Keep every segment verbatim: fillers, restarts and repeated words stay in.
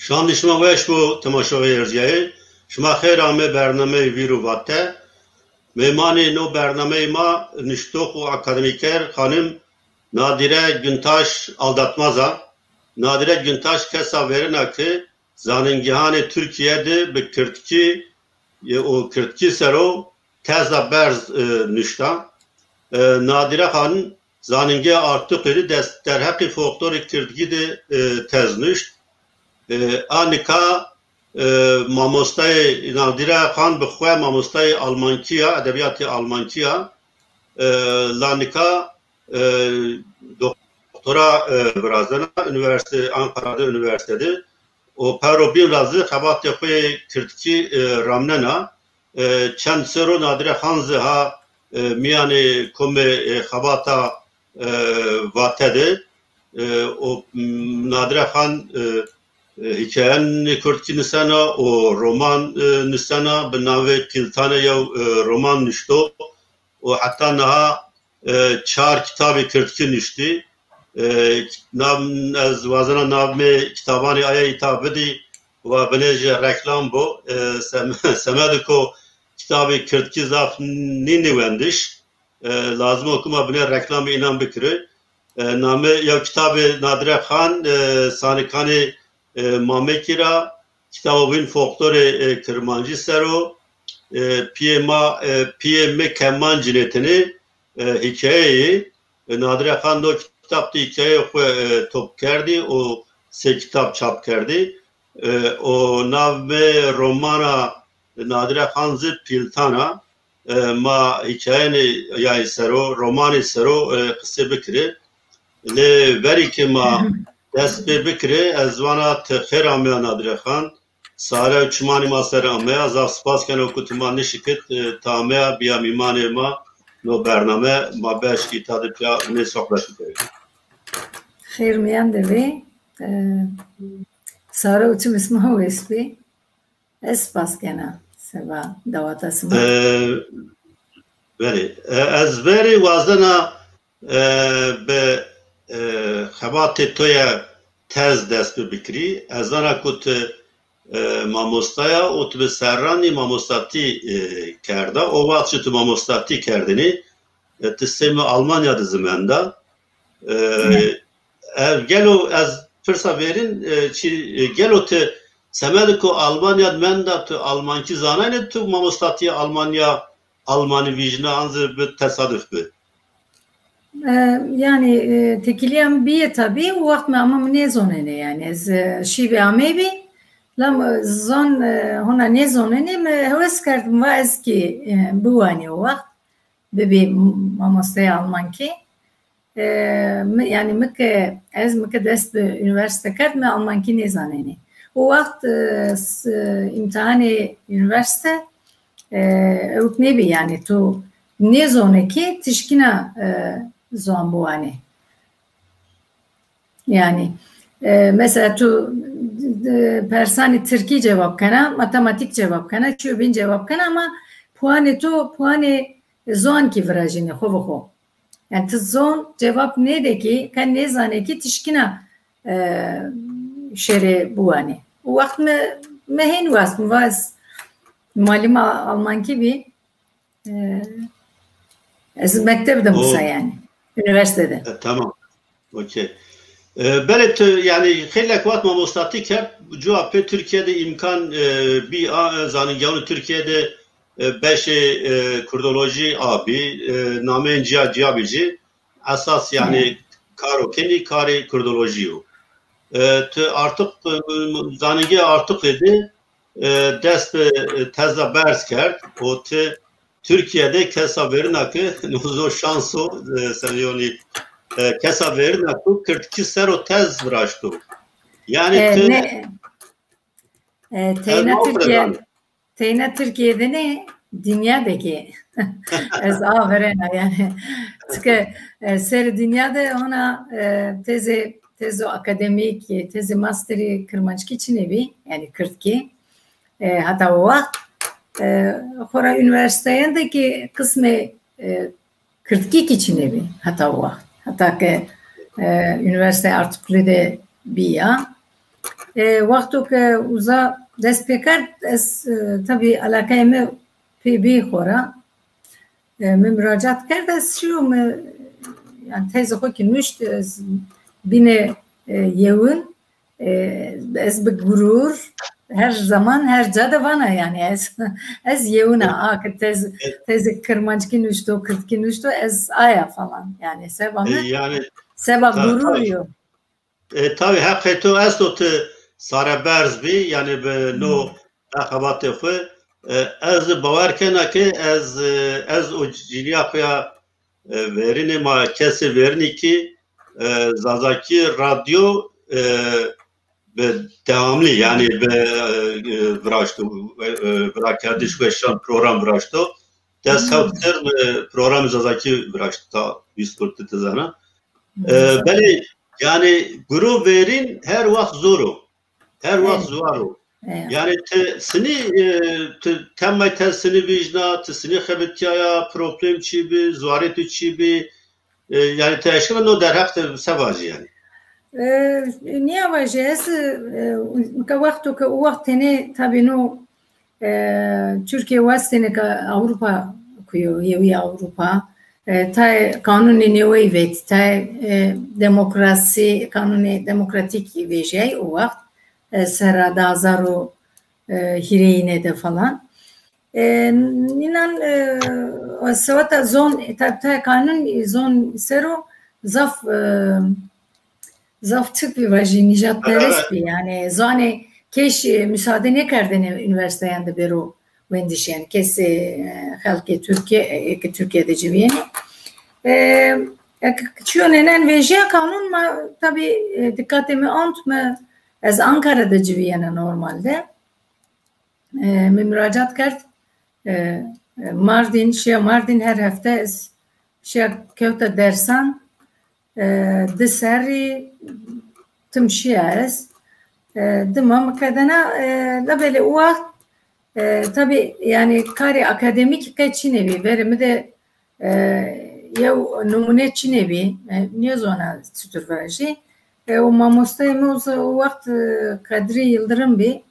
Şandî şima weş bo, temaşevayê erciyayê. Şima xeyr ame bernameyê Vîr û Vate. Mêmanê no bernameyê ma nuştox û akademîker xanim Nadîre Guntaş Aldatmaz a. Nadîre Guntaş kesa verêna ke zanîngehanê Tirkîye de bi kirdkî û kirdkî ser o teza berz, e, nuşta. E, Nadîre Xan zanîngê Artuqî de des-, derheqê folklorê kirdkî de, e, tez nuşt. E, a nika, e, mamostayê Nadîre Xan bi xwe mamostayê almankî ya, edebîyatê almankî ya. E, la nika, e, doktora, e, virazena, unîversîte, Ankara de unîversîte de. Û pero bîn ra zî xebatê xo yê kirdkî, e, ramnena. E, çend serr o Nadîre Xan zî ha, e, mîyanê komê, e, xebata, e, Vate de. E, o, m, Nadîre Xan, e, e, hîkayenê kirdkî nusena û roman, e, nusena, bi navê Pîltane yew, e, roman nuşto û heta niha, e, çar kitabê kirdkî nuştî. E, nav, ez wazena navmê kitabanê aye îta bidî, wa binê jî reklam bo. E, sem-, semedê ko kitabê kirdkî zaf nînê wendiş. E, lazim o ke ma binê reklamê înan bikirê. E, namê yew kitabê Nadîre Xan, e, Sanikanê, e, Mamekî ra, kitaba wîn folklorê, e, kirmancî ser o, e, piyê ma, e, piyê mi keman cinêtinê, e, hîkayeyê, e, Nadîre Xan do kitab de hîkayeyê xo, e, top kerdî û sê kitab çap kerdî. E, û navmê romana Nadîre Xan zî Pîltan a. E, ma hîkayenê yayê ser o, romanê ser o, e, qisê bikirê. Lê verî ke ma dest pê bikirê, ez vana ti xêr ameya Nadîre Xan. Sare û çimanê ma ser ameya. Zaf spas keno ku ti ma nişikit, e, ti ameya, bîya mîmanê ma no bername, ma bieşkî îta de pîya nê sohbet bikerî. Xêr mîyan de bê. E, sare û çimê sima wes bê. Ez spas kena seba dawata sima. E, belê. E, ez verê wazena, e, bi, e, xebatê to ye tez dest bi bikirî. Ez zana ku ti, e, mamosta ya û ti bi serranî mamostatî, e, kerda. O wext jî ti mamostatî kerdinî. E, ti sê mi Almanya de zî menda. E, ev gelo ez pirsa verîn, e, çi, e, gelo ti semedê ku Almanya de menda, tu almankî zanayne, tu mamostatî Almanya, Almanî vîjna an zî bi tesaduf bi? E, yanî, e, têkilîya mi bîye tabî, o wext mi ama mi nêzonenê yanî. Ez, e, şîbî ameybî, la mi zon, e, hona nêzonenê, mi hewes kerd, mi va ez kî, e, biwanî o wext, bibî mamosteyê almankî. E, mi, yanî mi ke, ez mi ke dest bi unîversîte kerd, mi almankî nêzanenê. O wext, e, s-, îmtîhanê unîversîte, e, ewk nêbî, yanî tu nêzonê kî ti şikîna, e, ziwan biwanê. Yanî, e, mesela tu, e, persanê tirkî cewab kena, matematîk cewab kena, çîyo bîn cewab kena ama puanê to, puanê ziwan kî virajînê xo bi xo. Yanî ti zon cewab nêdê kî, ka nêzanê kî ti şikîna, e, şêrê biwanê. O wext mi, mi hên wast, mi va ez mualîma almankî bî. E, ez mekteb de musa yanî. Unîversîte de. E, tamam. Okey. E, belê tu, yanî, xeylek wext mamostatî kerd, cuwa pê Tirkîye de îmkan, e, bî, a, e, zanîngehanê Tirkîye de, e, beşê, e, kurdolojî a bî, e, nameyên cîya cîya bî jî. Esas, yanî, karo kenî karê kurdolojî yo. E, tu Artuq, e, zanîngê Artuqî de, e, dest bi, e, teza berz kerd û ti Tirkîye de kesa verîna ke, no zî şans o, e, senî yonî, e, kesa verîna ku kirdkî ser o tez viraşto. Yanî, e, ti ne, e, teyna Tirkîye, teyna Tirkîye de nê, dinya de kî. Ez a verena yanî. Çike, e, ser dinya de hona, e, tezê, tezo akademîk, tezê masterî kirmanckî çinê bî, yanî kirdkî. E, heta o wext, e, xora unîversîteyan de kî qismê, e, kirdkî kî çinê bî heta o wext. Heta ke, e, unîversîteyê Artuklî de bîya. E, wexto ke uza dest pê kerd, ez, e, tabî alaqeyê mi pê bî xora. E, mi muracat kerd, ez şiyo mi, yani tezê xo kî nuşt, ez bîne, e, yewin, e, ez bi gurur her zaman her ca de vana, yani ez, ez yewin a, a ke tez, tezê kirmanckî nuşto, kirdkî nuşto, ez aya falan. Yani seba mi, yani seba gurur yo. E, tabî heqê to esto, ti sareberz bî, yanî bi no xebatê xwu. E, ez bawer kena ke ez, e, ez û cînîya xwu ya, e, verînê ma, kesê verînî kî, e, Zazakî Radyo, e, bi devamlî, yanî bi, e, viraşto, e, e, virakerdiş, weşan program viraşto. Des hewt serr, e, programê Zazakî viraşto, ta vîst kurtî ti zana. E, belê, yanî, guro verîn her wext zor o. Her wext zuar o. Yanî, ti sinî, e, ti temay te sinî vîjna, ti sinî xebitîyaya, problem çî bî, zuarê tu çî bî, e, yanî, ti eşkena no derheq de se vajî, yanî? E, nîya vajî, ez, e, nika wexto ke o wext tenê tabî no E, Türkiye wastêne ke Ewropa kuyo, Yewî Ewropa, e, tayê qanûnê newey vet, tayê, e, demokrasî, qanûnê demokratîk vejîyay o wext, e, serra di hazar û, e, hîrêyîne de falan. E, nînan, e, o seweta zon, e, ta-, tayê qanûn zon ser o zaf, e, Zaf çik bî vajî, nîjadperest bî. Yanî zanê kes, e, musade nêkerdêne unîversîteyan de bêro wendiş, yanî kesê, e, xelkê Tirkîye, e, ke Tirkîye de ciwîyenê. E, eke çîyo nênen vejîya qanûn ma, tabî, e, dîqatê mi ant, mi, ez Ankara de ciwîyena normalde. E, mi muracat kerd, e, e, Mardîn, şiya Mardîn, her hefte ez şiya kewta dersan, e, di serrî tim şiya ez. E, dima mi qedena, e, labelê o wext, e, tabî, yanî karê akademîk qe çinê bî. Verê mi de E, yew nimûne çinê bî, e, nêzona çitur vajî. E, o mamosteyê mi o z-, o wext, e, Qedrî Yildirim bî.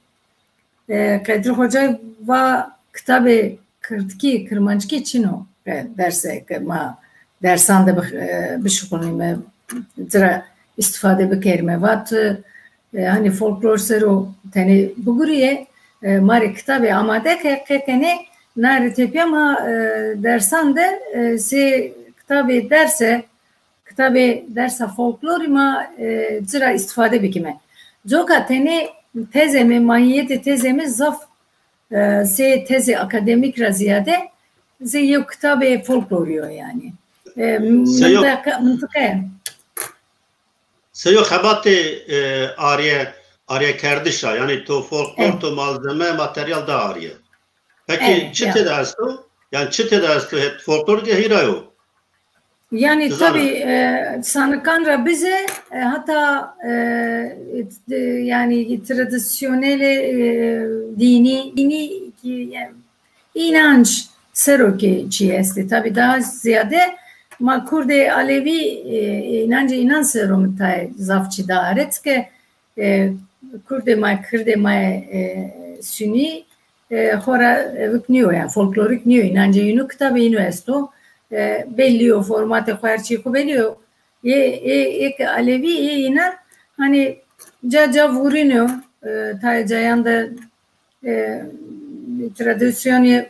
E, Qedrî Xoca va kitabê kirdkî, kirmanckî çin o. E, derse ke ma dersan de bix-, e, bişuxulnîme, ci ra îstîfade bikerîme. Va tu E, hanî folklor ser o tenê bigurîye, e, ma rê kitabê amade ke qe tenê na rê tepîya ma, e, dersan de, e, sey kitabê derse, kitabê dersa folklorî ma, e, ci ra îstîfade bikîme. Coka tenê tezê mi, mahîyetê tezê mi zaf, e, sey tezê akademîk ra zîyade zey yew kitabê folklorî yo yanî. E, mintiqe, mintiqe. Seyo xebatê, e, arîye, arîyekerdiş a, yanî to folklor, to malzeme, materyal da arîye. Pekî çi têde esto? Yanî çi têde esto? Het folklor ke hîra yo. Yanî tabî, e, sanikan ra bize, e, heta, e, e, yanî tradisyonelê, e, dînî, dînî ki, yanî, Înanc ser o ke çî estê. Tabî daha zîyade ma kurdê alevî, e, e, înancê înan ser o mi tayê zaf çî da are. Çike, e, kurdê ma, kirdê ma, e, sunî, e, xora, e, vik nîyo, yanî folklorîk nîyo. Înancê înu, kitabê înu esto. E, bellî yo, formatê xo, her çî xo bellî yo. Ê, ê, ê ke alevî, ê înan, hanî ca ca vurîno, e, tayê cayan de e, tradisyonê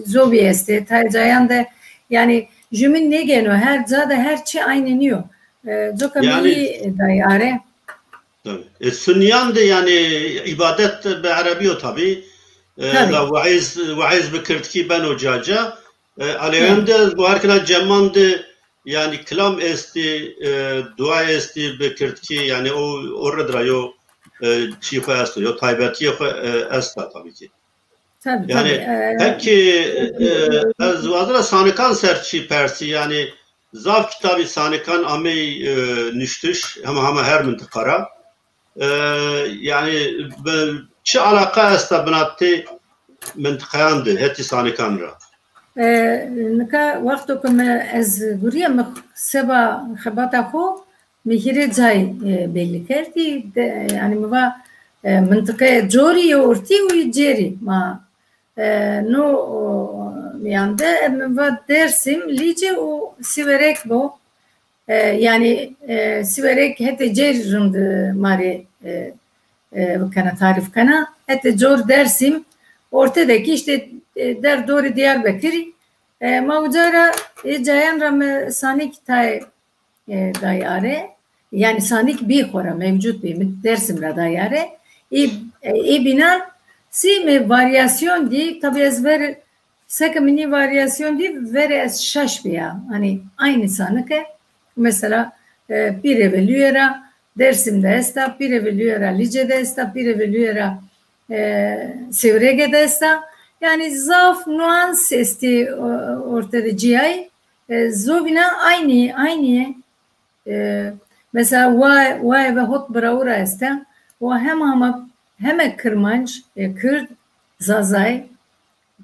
zobî estê. Tayê cayan de, yanî, jumîn nêgêno, her ca de her çî aynî nîyo. E, coka mi yî day are. Tabî. E, sunîyan de, yanî, îbadet bi erebî yo tabî. E, la weiz, weiz bi kirdkî beno ca ca. E, aleyan de, ez bawer kena ceman de, yanî kilam estî, e, dua estî bi kirdkî, yanî o, o rid ra yo, e, çî xo esto, yo taybetîyê xo, e, esta tabî kî. Tabî, yanî, tabî, e, pekî, e, ez wazena sanikan ser çî persî, yanî zaf kitabî sanikan amey, e, nuştiş, hema hema her mintiqa ra. E, yanî, bi, çi alaqa esta binatê mintiqayan de, hetî sanikan ra? E, nika wexto ke mi ez gurîya, mi seba xebata xo mi hîrê cay, e, bellî kerdî. De, yanî mi va, E, mintiqe corî yê ortî û yê cêrî ma, e, no, o, mîyan de, e, mi va Dêrsim, Lîce û Sîwerek bo. E, yanî, e, Sîwerek hetê cêr rind ma rê, e, e, bikena, tarîf kena. Hetê cor Dêrsim, orte de kî îşte, e, derdorê Diyarbekirî, e, ma uca ra, e, cayan ra mi sanîk tayê, e, dayare. Yanî sanîk bî xo ra, mewcud bî, mi Dêrsim ra dayare. Ê, e, ê bînan zî mi varyasyon dî, tabî ez ver, seke mi nî varyasyon dî, verê ez şaş bîya. Hanî aynî sanike, mesela, e, pîrê ve lûye ra Dêrsim de esta, pîrê ve lûye ra Lîce de esta, pîrê ve lûye ra, e, Sêwrege de esta. Yanî zaf nuans estî, o, orte de cîyayî. E, zovîna aynî, aynî yê. E, mesela wa-, wayê ve hot birawura este. Wa hema hema heme Kirmanc, e, Kird, Zazay,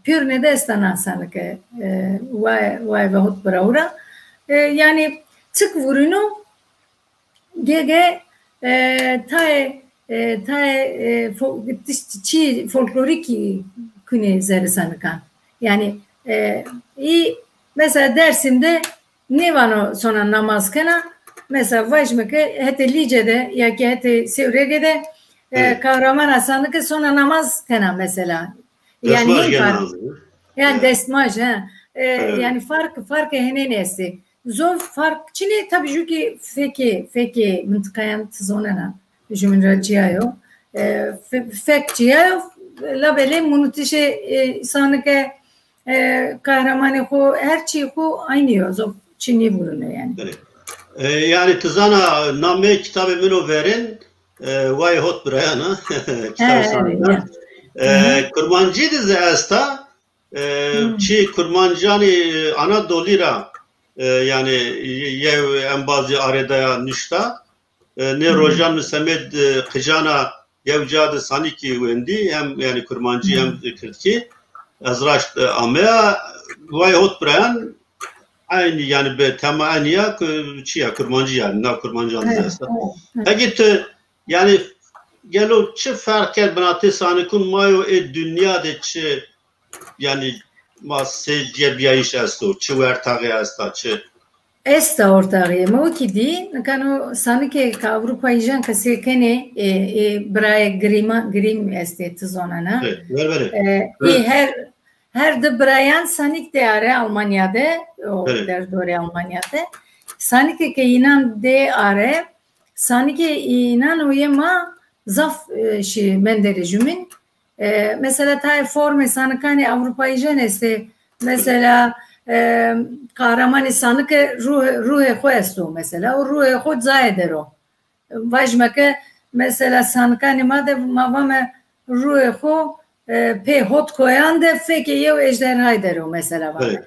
pêrune de esta na sanike, e, wayê, wayê ve hot birawura. E, yanî çik vurîno, gege, e, tayê, e, tayê, e, fo-, tişt-, çî folklorîkî kunê zerê sanikan. Yanî, e, î mesela Dêrsim de nêvano sona namaz kena, mesela vajîme ke hetê Lîce de ya kî hetê Sêwrege de, e, kahramana sanike sona namaz kena mesela. Yanî destmaj hên gena fark, yanî destmaj, he. E, yanî fark, farkê henênî estê. Zof fark çinê, tabî jû kî fekê, fekê mintiqayan ti zonena. Jûmîn ra cîya yo. E, fe-, fek cîya yo, labelê munitişê, e, sanike, e, kahramanê xo, her çî xo aynî yo. Zof çî nêvurîno yanî. Belê. E, yanî ti zana nameyê kitabê min o verên, e, Wayê Hot Birayan a. Kitabê sanikan. E, Kurmancî de zî esta, e, çî Kurmancanê Anadolî ra, e, yanî yew embazî arêdaya nuşta. E, nê rojan mi semêd, e, qicana yew ca de sanîkî wendî, hem yanî Kurmancî hem Kirdkî. Ez raşt, e, ameya, Wayê Hot Birayan, eynî yanî bi tema eynî ya, ku çi ya, Kurmancî yanî, na Kurmancan de esta. Eke ti yanî gelo çi ferq kerd binatê sanikun ma yo ê dinya de çi, yanî ma sê cebîyayîş esto, çi wertaxî esta, çi? Esta ortaxîye. Mi o kî dî, nika no sanikê ke Ewropayîjan qesey kenê, e, e, birayê Grîma-, Grîm estê, ti zonena. Evet, ver, ver. E, ê her, her di birayan sanîk dê are Almanya de, o derdorê Almanya de. Sanikê ke înan dê are, sanikê înan û yê ma zaf, e, şî menderê jûmîn. E, mesela tayê formê sanikanê Ewropayîjan estê. Mesela, e, qahramanê sanike ruh-, ruhê xo esto mesela. O ruhê xo cayê der o. Vajîme ke mesela sanikanê ma de ma vame ruhê xo, e, pê hot koyan de fekê yew ejderhay der o mesela vame.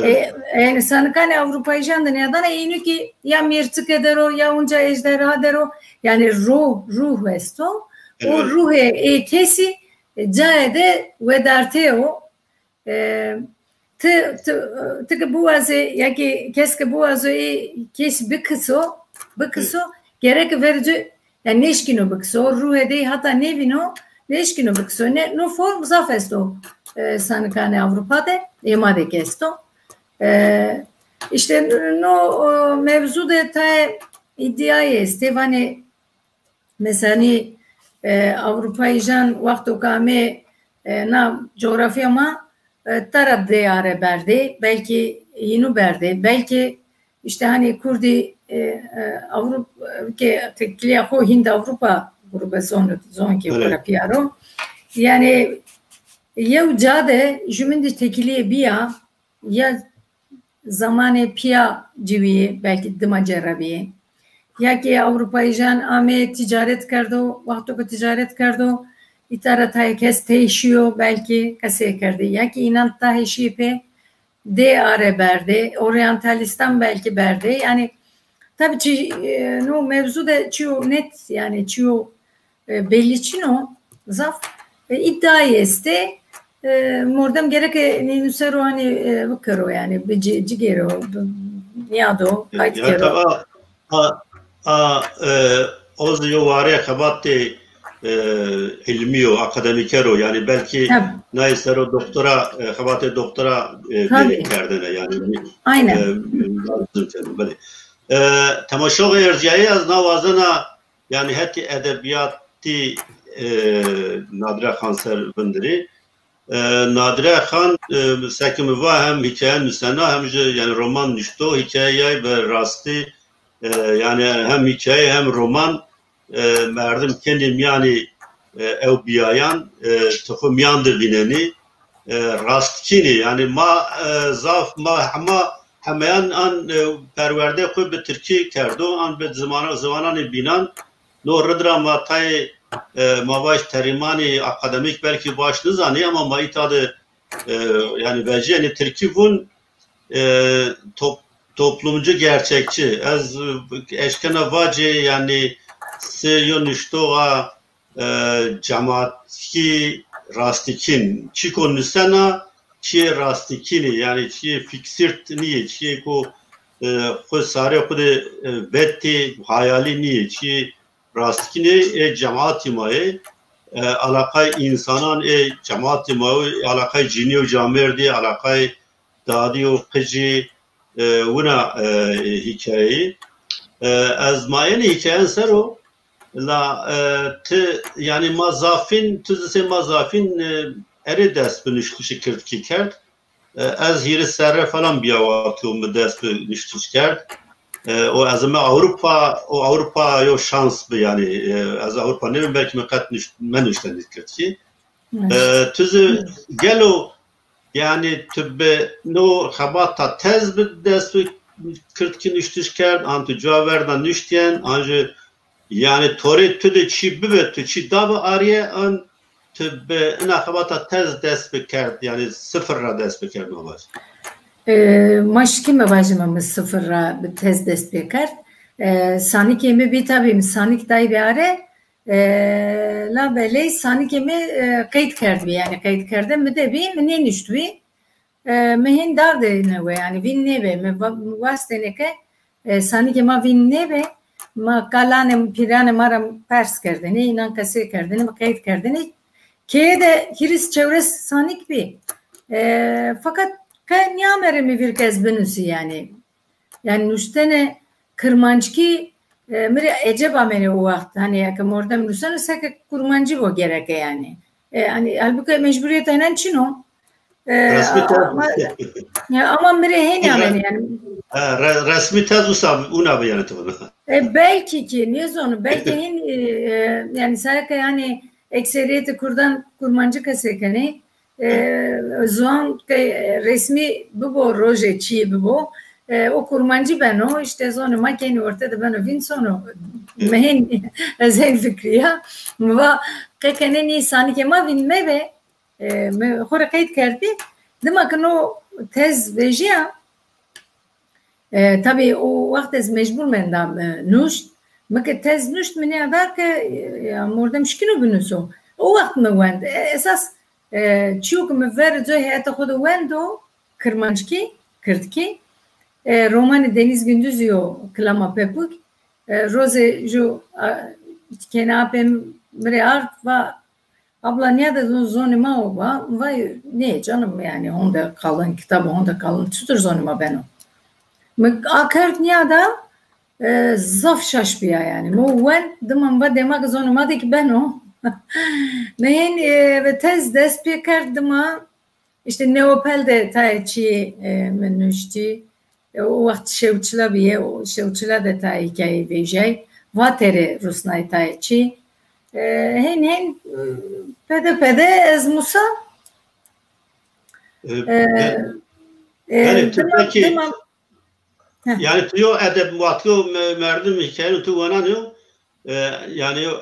E, yanî sanikanê Ewropayîjan de nîyadana, ênû kî ya mîrçike der o, ya unca ejderha der o. Yanî ruh, ruh esto. O ruhê ê kesî cayê de wedartê o. E, ti, ti, ti ke biwazê, ya kî kes ke biwazo ê kesî bikiso, bikiso, gereke verê ci, yanî nêşkîno bikiso, ruhê dey hata nêvîno, nêşkîno bikiso. Ne, no form zaf esto, e, sanikanê Ewropa de, ê ma de kî esto. E, îşte no, o, mewzu de tayê îdîayî estê, vanê, mesenî, e, Ewropayîjan wexto ke amê, e, na cografya ma, e, tara dê are berdê, belkî yînû berdê, belkî îşte hanî Kurdî, e, e, Ewropa, ke tekîlîya xo Hînd Ewropa grube zon, zon kî xo ra pîya ro. Yanî yew ca de jûmîn de tekîlîye bîya, ya zamanê pîya ci bîyê, belkî dima cerra bîyê. Ya kî Ewropayîjan amê tîcaret kerdo, wexto ke tîcaret kerdo, îta ra tayê kes tey şîyo, belkî qesey kerdê. Ya kî înan tahê şîyê pê dê are berdê, oryantalîstan belkî berdê. Yanî tabî çi, e, no mewzu de çîyo net, yanî çîyo e, bellî çin o, zaf, e, îdîayî estê. E, mordem gereke nînû ser o hanî, e, bikero, yanî bi ci-, cigêro, bi-, nîyado, qayt kero. A, a, a, e, o zî yo warê xebatê e, îlmî yo, akademîker o. Yanî belkî Tabii. nayê ser o doktora, e, xebatê doktora, e, Tabii. bêrê kerdene. Yanî, Aynen. e, lazim keno, belê. E, temaşoxê erzîyayê ez na wazena, yanî hetê edebîyatî, e, Nadire Xan ser vindirî. E, Nadire Xan, e, seke mi va hem hîkaye nusena hem jî, yanî, roman nuşto, hîkaye yay bi rastî, e, yanî hem hîkaye hem roman, e, merdim kenê mîyanî, e, ewbîyayan, e, ti xwu mîyan de vînenî, e, rastkînî. Yanî ma, e, zaf, ma hema, hemeyan an, e, perwerdeyê xwu bi tirkî kerdo, an bi zimana-, ziwananê bînan. No rid ra ma tayê, e, ma vaj terîmanî akademîk belkî baş nizanî ama ma îta de, e, yanî vecîyenê tirkî vûn, e, top-, toplumcu gerçekçi. Ez, e, eşkena vacê, yanî, sê yo nuştoxa, e, cematkî rastikîn. Çîko nusena, çîyê rastikînî, yanî çîyê fîksîrt nîyê, çîyê ku, e, xwu sarê xwu de, e, vetê, hayalî nîyê, çîyê rastikînê ê cematî ma yê, e, alaqay însanan ê cematî ma yo, alaqay cinî û camêrdî, alaqay dadî û qicî, e, wina, e, hîkayeyî. E, ez mayenî hîkayen ser o, la, e, ti, yanî ma zafîn, ti zî sê ma zafîn, e, erê dest bi nuştişî kirdkî kerd. E, ez hîris serre falan bîya wexto mi dest bi nuştiş kerd. E, o ez ame Ewropa, o Ewropa yo şans bi, yanî, e, ez Ewropa nêbim, belkî mi qet nuşt-, menuştenî kirdkî. E, tu zî gelo, yanî, tu bi no xebata tez bi dest bi kirdkî nuştiş kerd, an tu cuwa verda nuştîyen, an jî, yanî, torê tu de çî bibe, tu çî dabi arîye, an tu bi ina xebata tez dest bi kerd, yanî sifir ra dest bi kerd, ma vaj? E, ma şikî mevajime mi sifir ra bi tez dest pê kerd. E, sanikê mi bî, tabî mi sanik daybî are. E, labelê sanikê mi, e, qeyd kerdbî, yanî qeyd kerde mi de bî, mi nênuştbî. E, mi hên dardêne we, yanî vîn nêbê. Mi va-, mi wastêne ke, e, sanikê ma vîn nêbê. Ma kalanê, pîranê ma ra pers kerdêne, înan qesey kerdêne, mi qeyd kerdêne. Keye de hîris çewres sanik bî. E, fakat qe nîyamerê mi vîr ke ez binusî, yanî. Yanî nuştene kirmanckî, e, mi rê eceb amenê o wext. Hanî eke mordem nuseno seke kurmancî bo gereke yanî. E, hanî halbuki mecburîyeta înan çin o. E, Resmî tez ama, ya, ama mi rê hênî amenê yanî. Ha, re-, resmî tez usa, una bi yanî tu. E, belkî kî, nêzonu, belkî hên, e, e, yanî seke yanî ekserîyetê kurdan kurmancî qesey kenê. E, ziwan ke resmî bibo, rojê çîyê bibo, e, o kurmancî beno, îşte zonê ma kenî orte de beno vîn sono. Mi hên, ez hên fikrîya. Mi va, qe kenê nî sanikê ma vîn mebe, e, mi xo rê qeyd kerdbî. Dima ke no tez vejîya, E, tabî o wext ez mecbur menda, e, nuşt. Mi ke tez nuşt, mi nîyada ke, e, ya, mordem şikîno binuso. O wext mi wend. E, esas, e, çîyo ke mi ver coy heyata xo de wendo, kirmanckî, kirdkî. E, romanê Deniz Gündüzî yo, Kilama Pepuk. E, rozê ju, a, kêna apê mi rê ard, va, Abla, nîyade zon-, zonê ma o? Va, va, nê canım, yanî honde kalın, kitabı honde kalın, çitur zonê ma beno? Mi akerd nîyada, e, zaf şaş bîya yanî. Mi wend, dima mi va dêma ke zonê ma de kî beno. Mi hên, e, ve tez dest pê kerd dima, îşte Neopel de tayê çî, e, mi nuştî. E, o wext Şewçila bîye, o Şewçila de tayê hîkayeyî vejîyay. Vaterê rusnay tayê çî. E, hên hên, e, pede pede ez musa. E, e, e, belê, tu dima, pekî, dima, heh. Yanî tu yo edeb, wextî yo me-, merdim hîkayeno tu wenan yo, e, yanî yo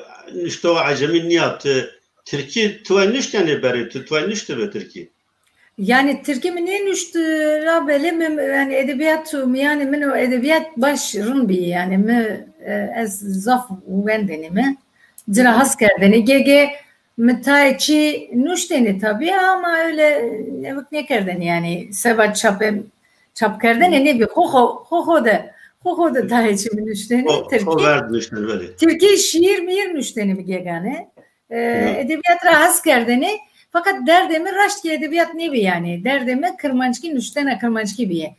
nuştox ecemî nîya, tu tirkî tuway nuştîyenê berê, tu tuway nuştî bi tirkî? Yanî tirkî mi nênuşt, e, labelê mi, yanî edebîyat, mîyanê min û edebîyat baş rind bî. Yanî mi, e, ez zaf wendêne mi. Ci ra has kerdêne. Gege mi tayê çî nuştêne tabî ama öyle, e, newik nêkerdêne yanî. Seba çapê, çap kerdêne nêbî. Xo xo, xo xo de, xo xo de tayê çî mi nuştêne. Xo, xo tirkî. Verd nuştêne, belê. Tirkî şîîr mîîr nuştêne mi gegane. E, edebîyat ra hes kerdêne. Feqet derdê mi raşt kî edebîyat nêbî yanî. Derdê mi kirmanckî, nuştena kirmanckî bîye.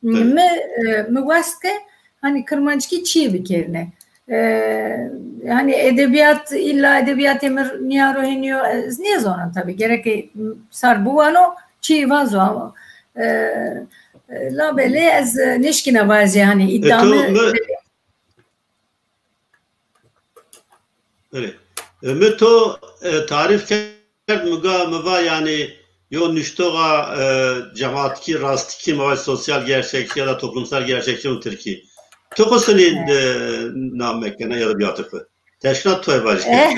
Mi, e, mi wast ke hanî kirmanckî çîyê bikerîne. E, hanî edebîyat, îlla edebîyatê mi nîya ro hênî yo, ez nêzonan tabî. Gereke sar biwano, çîyê vazo ama, e, e, labelê ez, e, nêşkîna vajî hanî îdîa mi. Belê. E, mi to, e, tarîf kerd, mi ga, mi va yanî yo nuştoxa, e, cemaatkî, rastikî, ma vaj sosyal gerçekçi ya da toplumsal gerçekçi û tirkî. Tu xo senî, e, name kena edebîyatê xo? Teşna to ê vajî. E,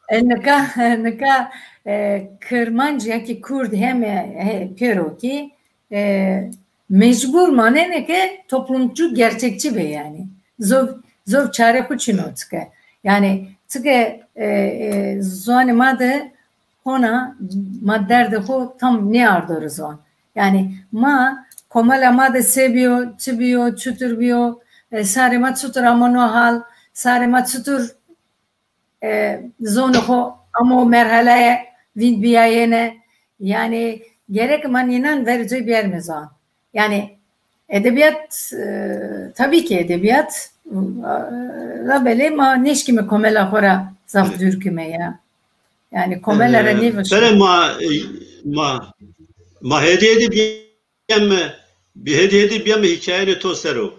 e, nika, nika, e, kirmanc ya kî kurd heme, he, pêro kî, e, mecbur manene ke toplumcu gerçekçi be yanî. Zov, zov çare xo çin o çike. Yanî çike, e, e, ziwanê ma de hona ma derdê xo tam nêardo ri ziwan. Yanî ma komela ma de se bîyo, çi bîyo, çutur bîyo, e, sarê ma çutur amo no hal, sarê ma çutur e, zonê xo amo merheleye vînd bîyayêne. Yanî gerek ma nînan verê coy bierme ziwan. Yanî edebîyat, e, tabî kî edebîyat, e, labelê ma nêşkîme komela xo ra zaf dûr kîme ya. Yanî komela ra nêvişo. Belê ma, ma, ma hêdî hêdî bîyeme, bi hêdî hêdî bîyeme hîkayenê to ser o.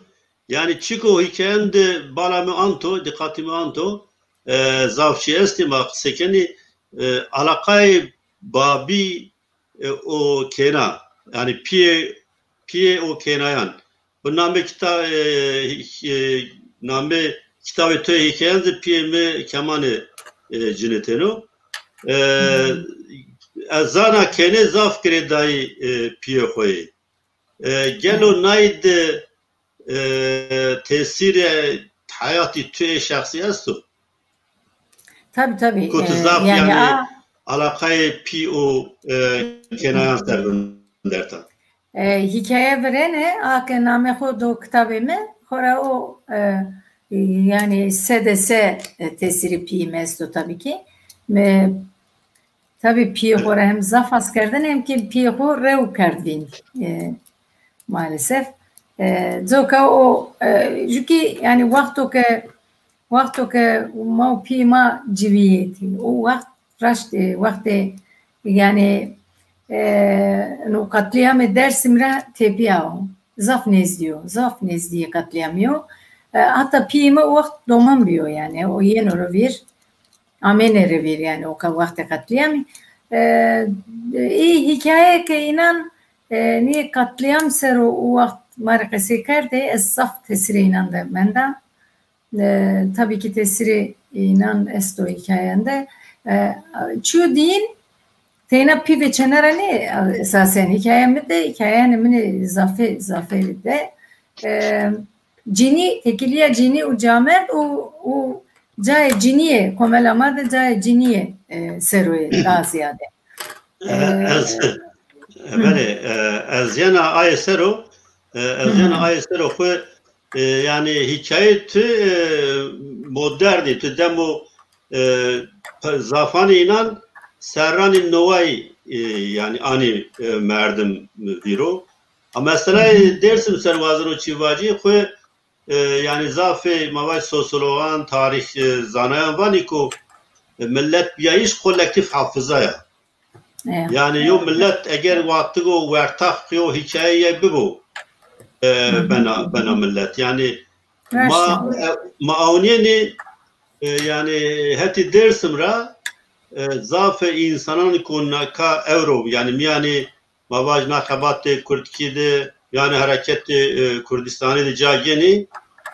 Yanî çiko hîkayen de bala mi anto, dîqatî mi anto, e, zaf çî estê ma qisey kenî, e, alaqayê babî, e, û kêna, yanî pîyê, pîyê û kênayan. Bi namê kita-, e, e, namê kitabê to yê hîkayen de pîyê mi kemanê, e, cinitêno. E, ez zana kênê zaf girêdayî, e, pîyê xo yê. E, gelo nay de, e, tesîrê heyatî tu ê şexsî esto? Tabî, tabî. Ku tu, e, zaf, yanî, yanî, a, alaqayê pî û, e, kênayan ser vinderta. E, hîkaye virêne, a ke namê xo do kitabê mi, xora o, e, yanî se de se, e, tesîrê pîyê mi esto tabî kî. Mi Tabî pîyê xo ra hem zaf has kerdêne hem kî pîyê xo rew kerd vînd. E, maalesef. E, coka o, e, jûkî yanî wexto ke, wexto ke ma û pîyê ma civîyêtî. O wext raşt, e, wextê yanî, e, no qetlîyamê Dêrsim ra tepîya o. Zaf nêzdî yo, zaf nêzdîyê qetlîyamî yo. E, heta pîyê mi o wext doman bîyo yanî. O yeno ro vîr. Amêne rê vîr, yanî o ka wextê qetlîyamî. E, ê hîkaye ke înan, e, nê qetlîyam ser o, o wext ma rê qesey kerdê, ez zaf tesîrê înan de menda. E, tabî kî tesîrê înan esto hîkayen de. E, çîyo dîyin, teyna pî ve çêna ra nê, esasen hîkaye mi de, hîkayenê min ê zafê, zafê de. E, Cinî, têkilîya cinî û camêrd û, û cayê cinîye, komela ma de cayê cinîye, e, ser o yê daha zîyade. E, e, ez, e, belê, e, ez yena aye ser o, e, ez yena aye ser o xwu, e, yanî hîkayê tu, e, modernî, tu demo, e, pe-, zafanê înan serranê noway, e, yanî anî, e, merdim vîro. A meseleyê Dêrsim ser wazeno çî vacî, xwu, e, yanî zafê ma vaj sosyologan, tarîx, e, zanayan vanî ku, e, millet bîyayîş kolektîf hafiza ya. Yanî yo millet eger watigo wertax yo hîkaye ye bibo, e, bena, bena millet. Yanî ma, e, ma awnîyenî, e, yanî hetî Dêrsim ra, e, zafê însanan ku naka ewro, yanî mîyanê ma vaj na xebatê kurdkî de, yanî hereketê, e, Kurdistanî de ca genî,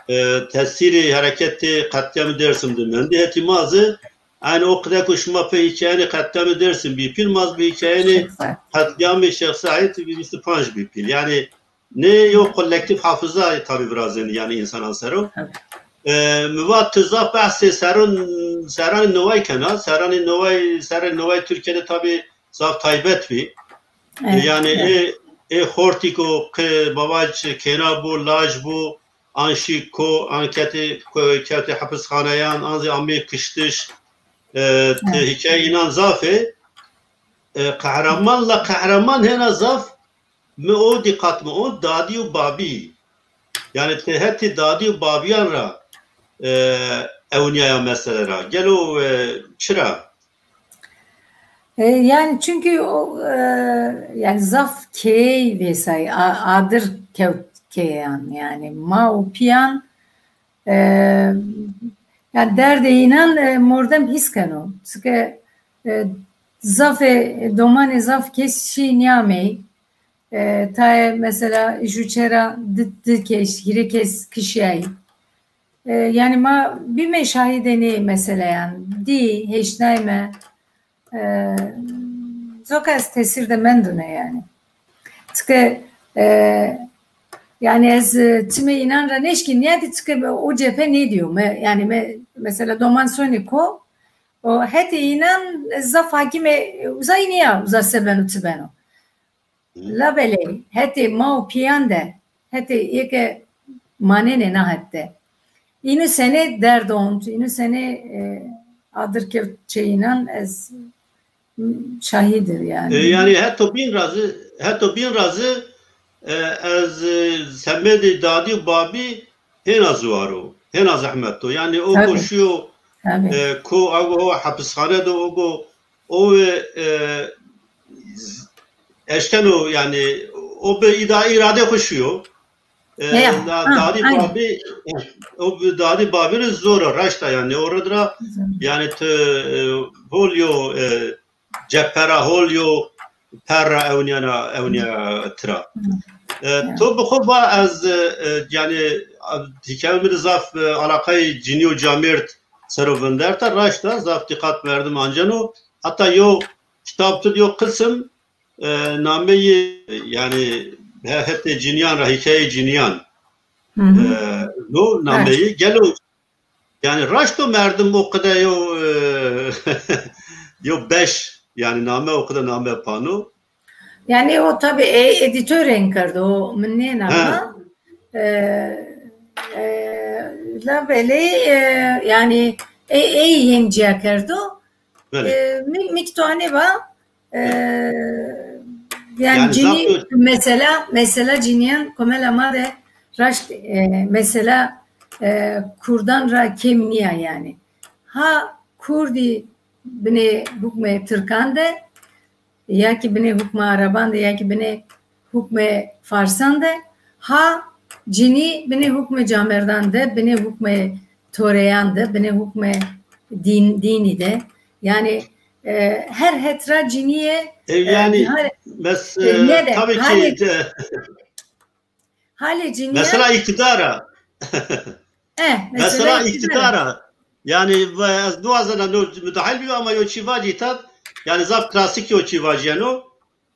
e, tesîrê hereketê qetlîyamê Dêrsim de mendî. Hetî ma zî, eynî o qide ku şima pê hîkayenê qetlîyamê Dêrsim bî pîl, ma zî bi hîkayenê qetlîyamê Şêx Seîd bî vîst û panc bî pîl. Yanî nê yo kolektîf hafiza tabî virazenî, yanî însanan ser o. E, mi va ti zaf behsê serran, serranê noway kena. Serranê noway, serranê noway Tirkîye de tabî zaf taybet bî. E, yanî ê, ê xortî ku qe, ma vaj kêna bo, laj bo, an şî ko, an ketê, ko, kewtê hepisxaneyan, an zî amê kiştiş. E, ti hîkaye înan zaf ê. E, qehreman la qehreman hêna zaf mi o dîqat mi o dadî û babî. Yanî ti hetê dadî û babîyan ra, e, ewnîyaya mesele ra. Gelo, e, çira? E, yani çünkü o, e, yani zaf key vêsay, a-, adir kewt keyan yani ma û pîyan, e, yani derdê înan, e, mordem hîs keno. Çike, e, zafê domanê zaf kes şî nîyamey. E, tayê mesela ju çera di, di kes, hîrê kes kişîyayî. E, yani ma bîme şahidê nê meseleyan. Dî, hêşnayme. E, zoka ez tesîr de mendune yani. Çike, e, yani ez, e, çimê înan ra nêşkî nîyadî çike o cephe nêdîyo. Me, yani me, mesela doman sonî ko, o hetê înan zaf hakîmê uzay nîya, uza se beno, çi beno. Labelê hetê ma û pîyan de, hetê ê ke manenê na het de. Înû senê derd ont, înû senê, e, adir kewt çê înan ez şahîdir yani. E, yani heto bîn ra zî, heto bîn ra zî, e, ez, e, semedê dadî û babî hêna ziwar o, hêna zehmet o. Yani o ko şîyo, e, ko ago o hepisxane de o go o ve, e, eşkeno yani o bi îda îrade xo şîyo. E, da-, dadî babî, o bi dadî babî rê zor o, raşt a yani. O rê ra yani ti, e, hol yo, e, cephe ra hol yo, per ra ewnîyena, ewnîya tira. E, to bi xo va ez, e, e, yani, a, hîkaye mi de zaf, e, alaqayê cinî û camêrd ser o vinderta, raşt a, zaf dîqat merdim anceno. Heta yo kitab tu de yo qisim, e, nameyê, yani, he-, hetê cinîyan ra, hîkayeyê cinîyan, e, no nameyê. Gelo Yani raşt o merdim o qide yo, e, yo beş, yani name o qide name pano. Yani o tabi e, edîtor ên kerdo, o min nêna. E, e, labelê, e, yani e, ey hên cîya kerdo. Belê. E, mi, mi ki to anê va, e, yani yani cinî zaf mesela, mesela cinîyan komela ma de raşt, e, mesela, e, kurdan ra kêm nîya yani. Ha kurdî binê hukmê tirkan de, ya ki binê hukmê ereban de, ya ki binê hukmê farsan de, ha cinî binê hukmê camêrdan de, binê hukmê toreyan de, binê hukmê dîn, dînî de. Yani, e, her het ra cinîye, e, yani, e, mes-, e, e, ne de, tabii ki, halê, e, halê cinîye mesela îktidar a. E, mesela îktidar a. Yani, ez niwazena no mudahil bîyo ama yo çî vacî tab, yani zaf klasîk yo çî vacîyeno.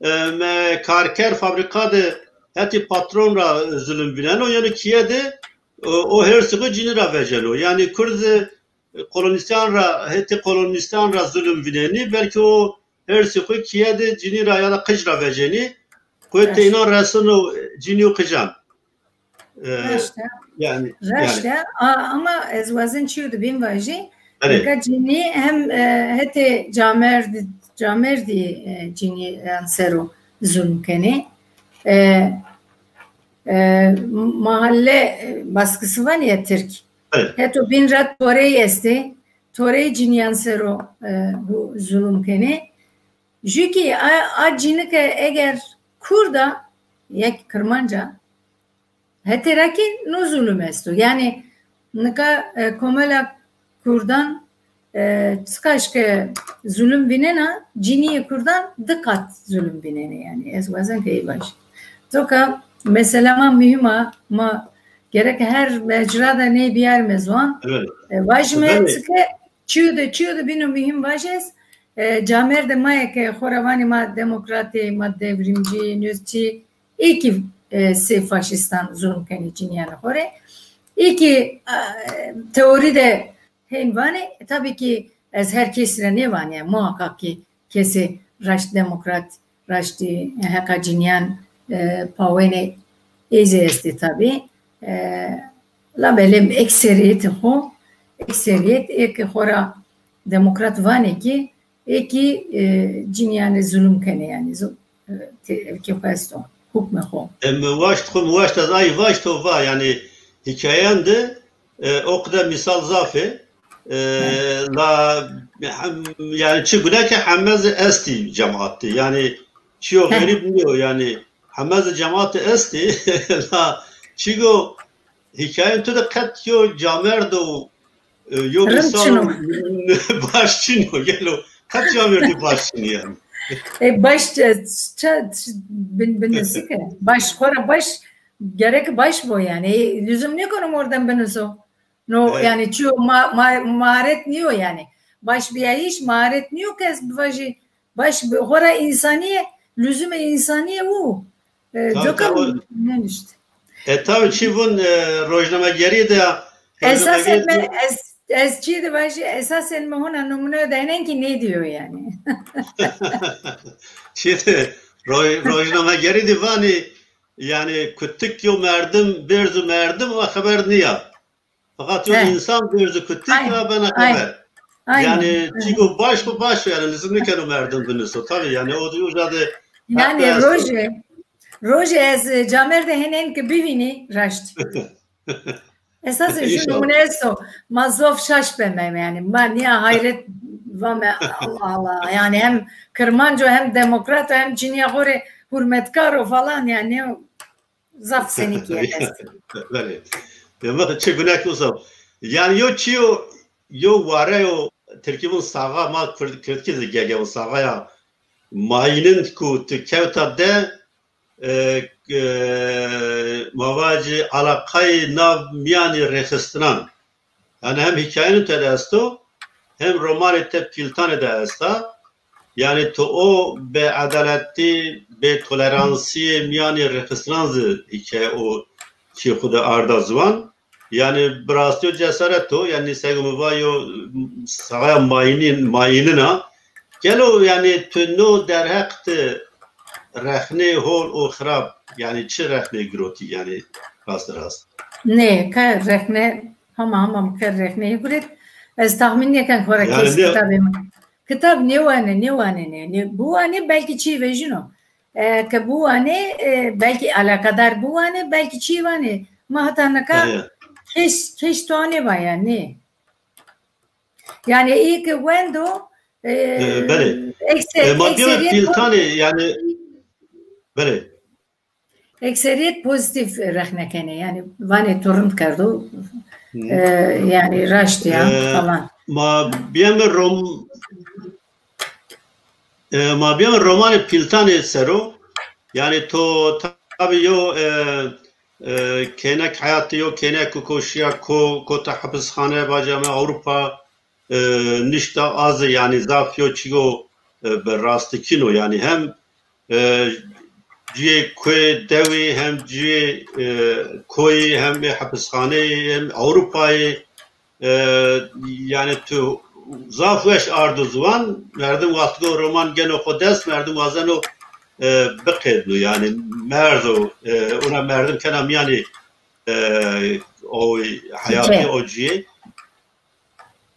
E, me karker fabrîka de hetê patron ra zulm vîneno, yeno kîye de, o, o hêrsê xo cinî ra veceno. Yanî kurd, e, kolonîstan ra, hetê kolonîstan ra zulm vînenî, belkî o hêrsê xo kîye de cinî ra ya da qic ra vecenî. Quwetê înan reseno cinî û qican. E, raşt e. Yani, raşt e. A, ama ez wazen çîyo de bîn vajî. Nika cinî hem, e, hetê camêrd-, camêrdî, e, cinîyan ser o zulm kenê. E, e, mahalle, e, baskısı vanê ya tirk. Heto bîn ra torey estê. Torey cinîyan ser o, e, bu zulm kenê. Jü kî a, a cinîke eger kurd a, ya ki kirmanc a, hetê ra kî no zulm esto. Yanî nika, e, komela kurdan, e, çiqaş ke zulm vînena, cinîyê kurdan di qat zulm vînenê yanî. Ez wazen ke ey vajî. Coka mesela ma muhîm a, ma gerek her mecra de ney biyarîme ziwan. E, vajîme çike çîyo de, çîyo de bîno muhîm vajî ez, e, camêrdê ma yê ke xo ra vanê ma demokratî, ma devrimci, nösçî, ê kî, e, sey faşîstan zulm kenê cinîyanê xo rê. Ê kî, e, teorî de hên vanê, e, tabii ki ez her kesî ra nêvanê, muhakkak ki kesê raşt demokrat, raştî heqa cinîyan, e, pawênê ey zî estê tabii. E, labelê ekserîyetê xo, ekserîyet ê ke xo ra demokrat vanê ki ê ki, e, cinîyan rê zulum kenê, yanî zu-, e, te-, evkê xo esto, hukmê xo. E, mi waşt xo, mi waşt ez ay vaşt o va, yanî hîkayeyan de, e, o qide mîsal zaf ê. E, la hem, yanî çi gune ke heme zî estî cemaat de. Yanî çiyo xerîb nîyo, yanî heme zî cemaat de estî. La çigo hîkayeyên to de qet yo camêrd o, e, yo mîsal baş çin o, gelo qet camêrdî baş çin o yanî. E, baş, e, ça-, ç-, bin-, binusî ke. Baş, xora baş, gerek baş bo yanî. E, lüzum nêkono mordem binuso. No, yanî çiyo ma-, ma-, maharet nîyo yanî. Baş bîyayîş maharet nîyo ke ez bivajî baş bi-, xora însanîye, lüzumê însanîye û, e, coka nênişt. E, tabi çi vun, e, rojnamegerî de, esasen mi, ez, ez çi de vajî, esasen mi hona numune de henen ki nêdîyo yanî. Çi de roj-, rojnamegerî de vanî, yanî kutik yo merdim, bêrzu merdim, ama xeber nîya. Feqat yo însan bêrzu kutik ra bena xeber. Yanî çigo baş bo, baş o, yanî lüzum nêkeno merdim binuso. Tabi yanî o, uca de yanî rojê, rojê ez, e, camêrdê henen ki bivînî raşt. Esasê ju numune esto. Ma zof şaş beme yanî. Ma nîya hayret vame Allah Allah. Yanî hem Kirmanc o hem demokrat o hem cinîya xo rê hurmetkar o falan yanî. Zaf senîkî est. Belê. Dema çi gunek uza. Yanî yo çiyo, yo ware yo, tirkî vun saxa, ma kurd-, kirdkî zî gege vun saxa ya. Mayînin ku tu kewta de, e, e, ma vacî alaqayê nav mîyanî rêxistinan. Yanî hem hîkayeyên tede esto, hem romanê te Pîltanê de esta. Yanî to o bêedaletî, bêtoleransîyê mîyanê rêxistinan zî hîkaye o çî xwu de arda ziwan. Yanî bi rastî yo cesaret o, yanî sego mi va yo saxaya mayînî-, mayînin a. Gelo yanî tu no derheq de rexnê hol û xirab, yanî çi rexnê girotî, yanî rast rast? Nê, ke rexne, hama hama mi ke rexneyî guret. Ez taxmîn nêken xora kes kitabê mi. Kitab nêwane, nêwanenê. Nê, biwane belkî çî vejîno. E, ke biwane, e, belkî alakadar biwane, belkî çî vanê. Ma heta nika kes, kes to nêva ya, nê. Yanî ê ke wendo, e, e, belê. Ekser-, e, ma bîyame ekserîyet Pîltanê, yanî, belê. Ekserîyet pozîtîf rexne kenê. Yanî vanê to rind kerdo. E, yanî raşt ya, e, falan. Ma bîyame rom-, e, ma bîyame romanê Pîltanê ser o. Yanî to tabî yo, e, e, kênek heyatê yo, kênek ku ko şîya ko, kota hepisxane, bacame Ewropa, e, nişta a zî, yanî zaf yo çîyo, e, bi rastikîn o, yanî hem, e, cuyê koyê dewî, hem cuyê, e, koyî, hem ê hepisxaneyî, hem Ewropayî, e, yanî tu zaf weş ardo ziwan, merdim wextgo roman geno xo dest, merdim wazeno, e, biqedno, yanî merdo, e, ona merdim kena mîyanî, e, o heyatî, o cuyê.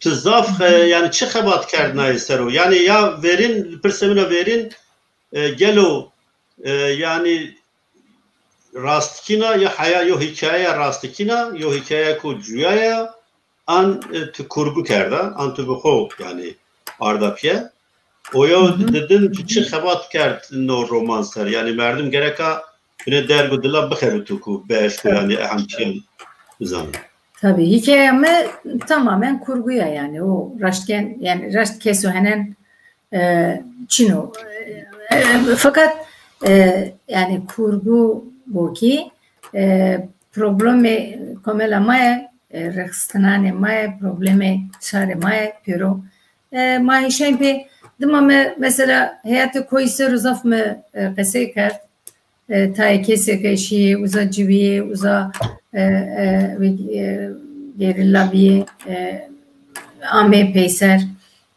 Tu zaf, e, yanî çi xebat kerdnayê ser o? Yanî ya verîn, pirsê min a verîn, e, gelo, e, yanî rastikîn a ya heya-, yo hîkayeya rastikîn a, yo hîkayeya ku cuya ya, an, e, tu kurgu kerda, an tu bi xo, yanî, arda pîye. O yo didin tu çi xebat kerd no roman ser? Yanî merdim gereka binê derg û dila bixebito ku bieşko, yanî ehem çîyan bizano. Tabî, hîkayeya mi tamamen kurgu ya, yanî o raştken, yanî raşt keso henen, e, çin o. E, e, feqet, e, yanî kurgu bo kî, e, problemê komela ma ye, e, rexistinanê ma ye, problemê şarê ma ye, pêro. E, ma hêşayîn pê, dima mi mesela heyatê koyî ser o zaf mi, e, qesey kerd. E, tayê kesê ke şîyê, uza ciwîyê, uza, e, e, e, gerîla bîyê, e, amê peyser.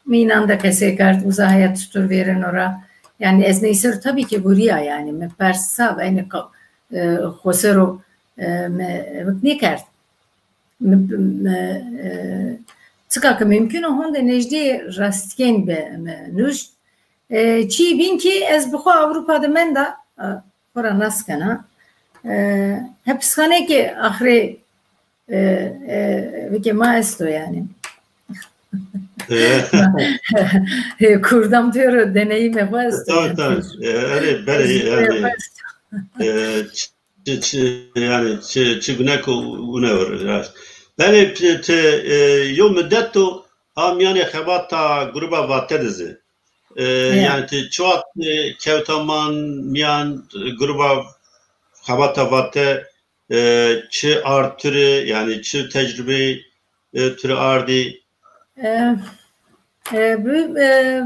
Mi înan de qesey kerd, uza heyat çitur vêreno ra. Yanî ez ney ser o tabî ki gurîya, yanî mi pers sa, yanî ka-, e, xo ser o, e, mi evik nêkerd. Mi, mi, e, çiqa ke mumkun o honde nejdî rastîyên be mi nuşt. E, çî bîn kî ez bi xo Ewropa de menda, e, xo ra nas kena. E, hepisxaneyê ke axirê, e, e, vike ma esto yanî. E. Kurdam pêro deneyîmê xo esto. Tabii, yanî. Tabii. E, erê, belê, yanî, e, çi, çi, yanî, çi, çi gunek o, une ver, raşt. Belê, ti, ti, e, yo mudet do ha mîyanê xebata gruba Vate de zî. E, yanî, ti çi wext, e, kewta man mîyan, e, gruba xebata Vate, e, çi ard tu rê, yanî, çi tecrubeyî, e, tu rê ardî? E, e, bi, e,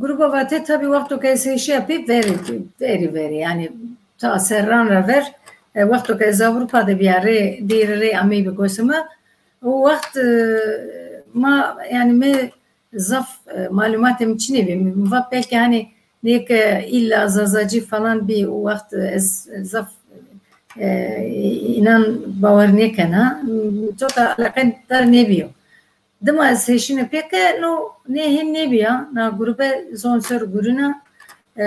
gruba Vate tabî wexto ke ez hêşîya pê verî, verî, verî, yanî ta serran ra ver, e, wexto ke ez Ewropa de bîya rê, dêrî rê ameyî bi gosime, o wext, e, ma, yanî mi zaf, e, malumatê mi çinê bî. Mi va belkî hanî nê ke îlla Zazacî falan bî, o wext ez zaf, e, înan bawer nêkena. Coka eleqedar nêbîyo. Dima ez hêşîne pê ke no nê hên nêbîya, na grube zon ser gurîna. E,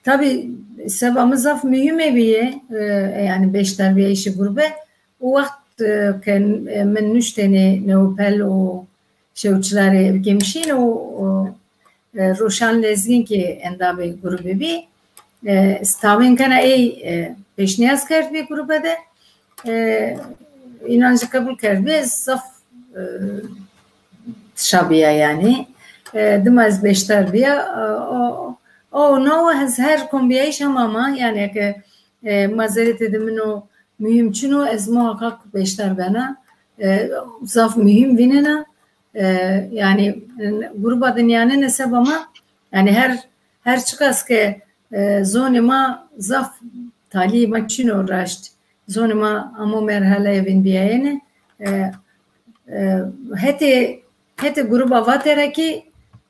tabî seba mi zaf muhîm ê bîyê, e, yanî beşdarbîyayîşê grube. O wext, e, ke, e, mi nuştêne Neopel û Şewçilarê Evgê Mişîn û, û, e, Roşan Lezgîn kî endamê grubî bî. E, ez tawên kena ey, e, pêşnîyaz kerdbî grube de. E, înan jî qebul kerdbî. Ez zaf, e, şa bîya yanî. E, dima ez beşdar bîya. E, o, o, no ez her kombîyayîş hema ma, yanî eke, e, mazeretê de min o muhîm çin o, ez muhakkak beşdar bena. E, zaf muhîm vînena. E, yanî, e, gruba de nîyanene seba ma, yanî her, her çiqas ke, e, zonê ma zaf talîyê ma çin o raşt. Zonê ma amo merhaleyê vînbîyayene. E, e, hetê, hetê gruba Vate ra kî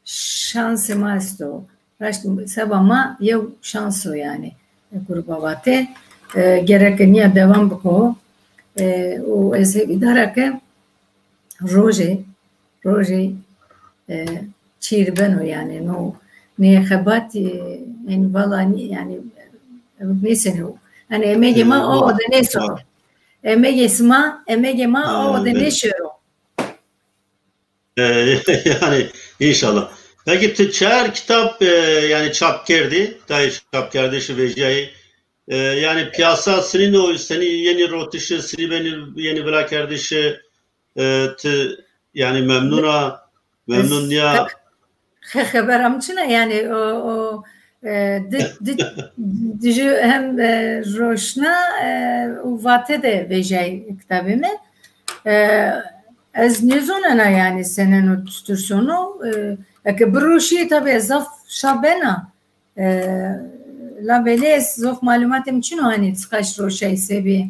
şansê ma esto. Raşt seba ma yew şans o yanî, e, gruba Vate. E, gereke nîya dewam biko. E, û ez hêvîdar a ke rojê, rojê, e, çîr beno yanî. No, nê xebatî, e, yanî vala nî-, yanî, e, nêsenê o. Yanî emegê ma, e, awa de nêsero. Emegê sima, emegê ma, e, awa de nêşero. E, yanî, înşallah. Peki, ti çar kitap, e, yanî çap kerdî, tayê çapkerdişî vejîyayî. E, yanî pîyasa sinîn o, senî yenî rotişi, sinî benî yenî virakerdişi, e, ti yanî memnun a, memnun nîya? Xe-, xebera mi çin a, yanî o, o, e, di, di, di jû hem, e, roşna, e, û Vate de vejay kitabê mi. E, ez nêzonena yanî seneno, çitur sono. E, eke biroşî tabî ez zaf şa bena. E, labelê ez zof malumatê mi çin o, hanî çiqaş roşay, se bî.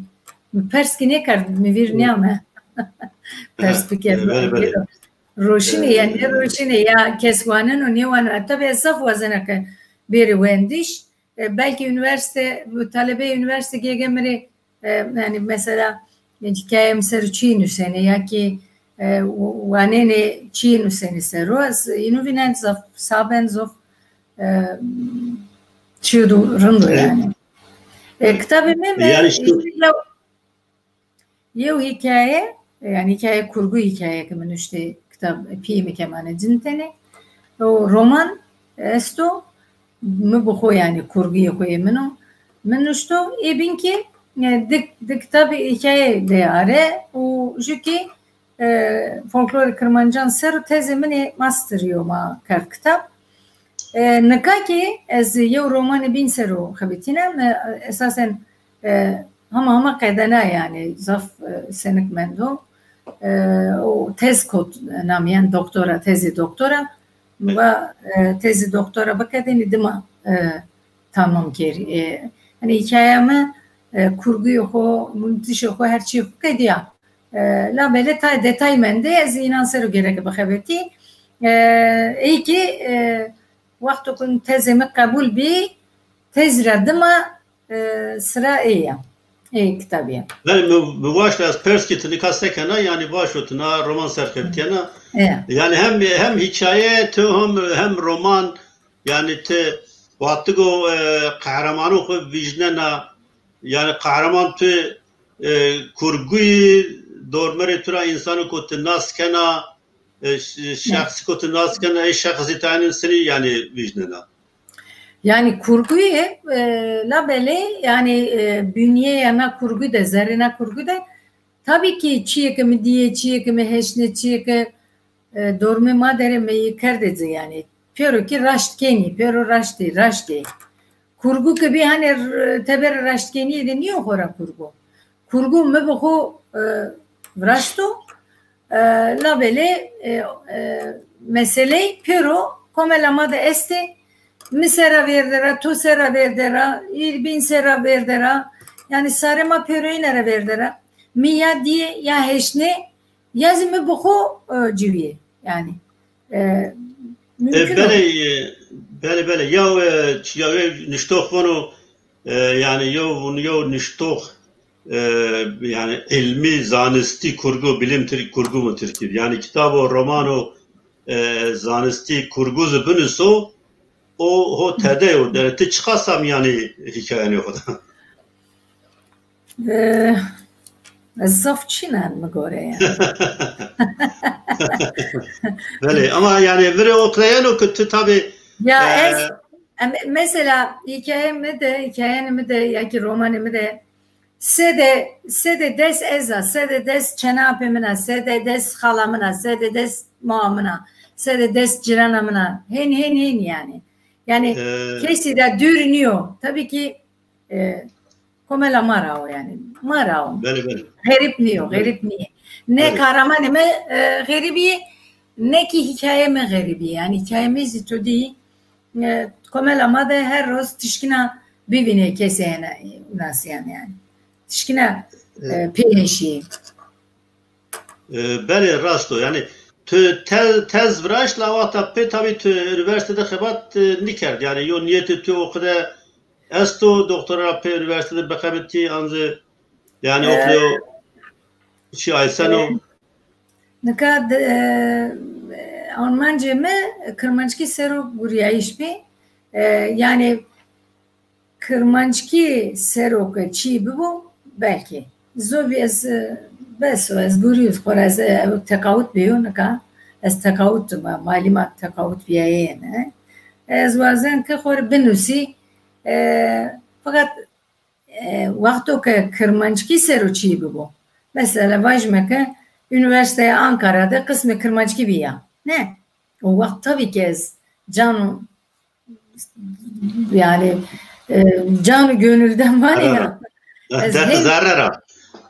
Mi pers kî nêkerd, mi vîr nîyame. Pers bikerî. Belê, belê. Roşînê ya nêroşînê, ya kes waneno nêwaneno. E, tabî ez zaf wazena ke bêrî wendiş. E, belkî unîversîte, talebeyê unîversîte gêge mi rê, e, yanî mesela, e, hîkayeyê mi ser o çîyê nusenê ya kî, e, wanenê çîyê nusenê ser o. Ez înu vînen zaf, sa ben zof, e, çîyo do rind o yanî. E, kitabê mi, mi yanî yew hîkaye, yanî hîkaye kurgu hîkaye ke mi nuştê kitab, pîyê mi ke mane cin tenê. O roman esto, mi bi xo yanî kurguyê xo yê min o. Mi nuşto, ê bîn kî, e, di, di kitabê hîkaye de are û jû kî, e, folklorê Kirmancan ser o tezê min ê masterî yo ma kerd kitab. E, nika kî ez yew romanê bîn ser o xebitîna. Mi, e, esasen, e, hema hema qedena yanî zaf, e, senik mendo. E, o tez kot namîyen doktora, tezê doktora. Mi va, e, tezê doktora bikedênî dima, e, tamam kerî. E, yanî hîkaya mi, e, kurguyê xo, nutişê xo, her çîyê xo qedîya. E, labelê tayê detay mendê, ez înan ser o gereke bixebetî. E, ey kî, e, wexto ku tezê mi qebul bî, tezî ra dima, e, sira ey ya. Ê kitabî ya. Belê, mi, mi waşt ez pers kî ti nika se kena, yanî vaşo ti na roman ser xebitîyena. E. Yanî hem, hem hîkaye tu hem, hem roman, yanî ti wextigo, e, qehremanû xwu vîjnena, yanî qehreman tu, e, kurguyî, dormerê tu ra însanû ku ti nas kena, e, ş-, şexsî ku ti nas kena, ê şexsî tayin senî yanî vîjnena. Yanî kurguyê, e, labelê, yanî, e, bünyeya na kurgu de, zerrê na kurgu de, tabî kî çîyê ke mi dîyê, çîyê ke mi heşnê, çîyê ke, e, dormê ma der ê, mi yê kerdê ci yanî. Pêro kî raşt kenî, pêro raştî, raştî. Kurgu ke bî hanê r-, teberê raştkenîye de nîyo xora kurgu. Kurgu mi bi xo, e, viraşto, e, labelê, e, e, meseley pêro komela ma de estê. Mi sera vêrde ra, to sera vêrde ra, îl bîn sera vêrde ra. Yanî sarê ma pêroyîne ra vêrde ra. Mi ya dîyê, ya heşnê, ya zî mi bi xo, e, ciwîyê. Yanî, e, e, mumkun o. Belê, e, belê, belê. Ya, e, ç-, ya, e, niştox vano, e, yanî yew, yew niştox, e, yanî ilmî, zanistî kurgu, bilim Tirk, kurgu mu Tirkî? Yanî kitabo, romano, e, zanistî kurgu zî binuso, o ho tede yo. Yanî ti çiqas a mîyanê hîkayanê xo de? E, zaf çin en mi gore yanî. Belê, ama yanî virê oqreyeno ke tu tabî, ya, e, ez, em, mesela hîkayê mi de, hîkayeyê mi de ya kî romanê mi de sede, sede des ez a, sede des çenapê min a, sede des xala min a, sede des maa min a, sede des cirana min a. Hên, hên, hên yanî. Yanî, e, kesî de dûr nîyo. Tabî kî, e, komela ma ra o yanî. Ma ra o. Belê, belê. Xerîb nîyo, belê, xerîb nîyê. Ne, belê, kahramanê mi, e, xerîb î, ne kî hîkayeyê mi xerîb î. Yanî hîkayeyê mi zî to dî, e, komela ma de her roz tişkîna bivînê kesê hene, e, nasîyan yanî. Tişkîna, e, pêheşî. E, belê, rast o. Yanî tu te-, tez viraşt, la wexta pê tabî tu unîversîte de xebat, e, nîkerd. Yanî yo nîyetê tu o qide esto, doktora ra pê unîversîte de bixebitî, an zî yanî, e, o qide yo çî ayseno. E, nika de, e, armancê mi kirmanckî ser o gurîyayîş bî. E, yanî kirmanckî ser o ke çî bibo, belkî. Zobî ez, e, bes o, ez gurî xo ra, ez, e, teqawut bîyo nika. Ez teqawut ma, malî ma teqawut bîyayene. Ez wazen ke xo rê binusî, e, feqet, e, wexto ke kirmanckî ser o çî bibo. Mesela vajîme ke Unîversîteya Ankara de qismê kirmanckî bîya. Ne? O wext tabî ke ez can û Yanî, e, can û gönülden var ya. Zerre ra. Ez hên zerre ra.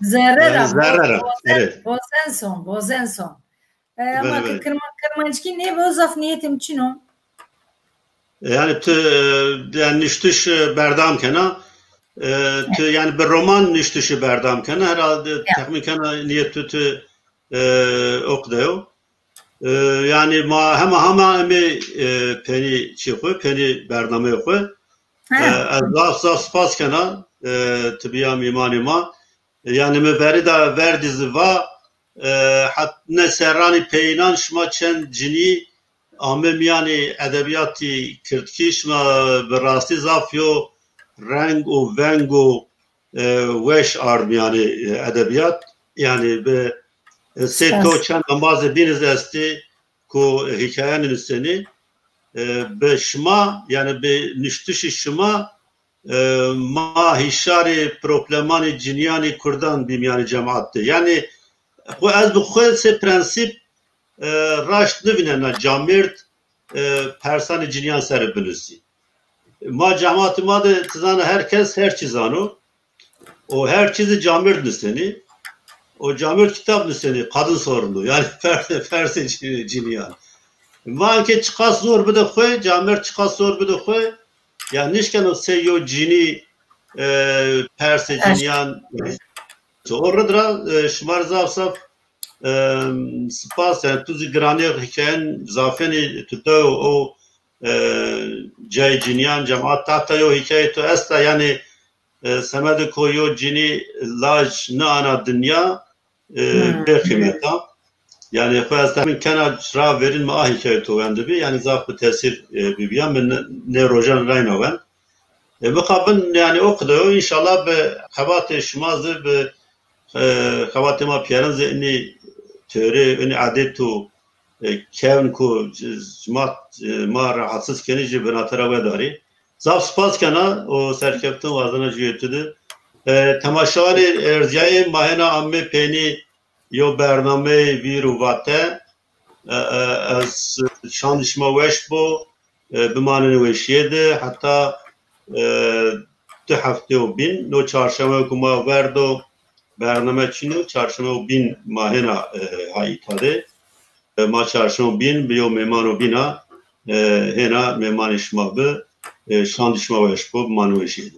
Zerre ra. Yanî zerre ra. Vozen, evet, vozen son, vozen son. E, ama belê, belê. Kırma-, Kırmançki nêbo, zaf niyetim çin o. E, yanî tu, e, yanî nuştiş, e, berdam kena. E, tu, evet, yanî bi roman nuştişî berdam kena. Herhalde, evet, texmîn kena niyet tu, tu, e, o qide yo. E, yanî ma hema hema emê, e, penî çî xwu, penî bernameyê xwu. Ha. E, ez zaf zaf spas kena, e, ti bîya mîmanê ma. Yanî mi verî de verdî zî va, e, het-, ne serranî peyînan şima çend cinî ame mîyanê edebîyatî kirdkî, şima bi rastî zaf yo reng û veng û e, weş ard mîyanê, e, edebîyat. Yanî bi, e, sê to çend embazê bîn zî estî ku hîkaye nivîsenî. E, bi şima, yanî bi nuştişî şima, e, ma hîşarê problemanê cinîyanê kurdan bî mîyanê cemat de. Yanî xwu ez bi xwu sê prensîp, e, raşt nivînena camêrd, e, persanê cinîyan ser binusî. Ma cematê ma de ti zana her kes her çî zano. O her çî zî camêrd nusenî. O camêrd kitab nusenî, kadın sorunu. Yanî pers-, persê cin-, cinîyan. Ma ke çiqas zor bide xwu, camêrd çiqas zor bide xwu, ya nişkeno sey yo cinî, e, persê cinîyan. O rid ra, e, şima rê zaf zaf, e, spas. Yanî tu zî giranê hîkayen zafenî, tu de o, e, cayê cinîyan, cemat, tahta yo hîkayê tu esta, yanî e, semedê ko yo cinî laj niana dinya, e, bê qîmet a. Yanî xo ez tehmîn kena ra verîn mi a hîkaye to wendibî. Yanî zaf bi tesîr, e, bibîya. Mi nê, nê rojan reyna wend. E, mixabin yanî o qide yo. Înşallah bi xebatê şima zî, bi, e, xebatê ma pîyerin zî inî tewrê, inî edet û, e, kevn ku c-, cimat, e, ma rahatsiz kenî jî binate ra wedarî. Zaf spas kena û serkeftin wazena jûyê tu de. E, temaşewanê erzîyayê, ma hêna amê peynî yo bernameyê vîr û vate. E, e, ez şandê şima weş bo. E, bimanenê weşîye de heta, e, di hefte û bîn. No çarşeme ku ma verdo bername çin o, çarşeme û bîn ma hêna, e, ha îta de. E, ma çarşeme û bîn bi yo mêmano bîna, e, hêna mêmanê şima bi, e, şandê şima weş bo, bimanê weşîye de.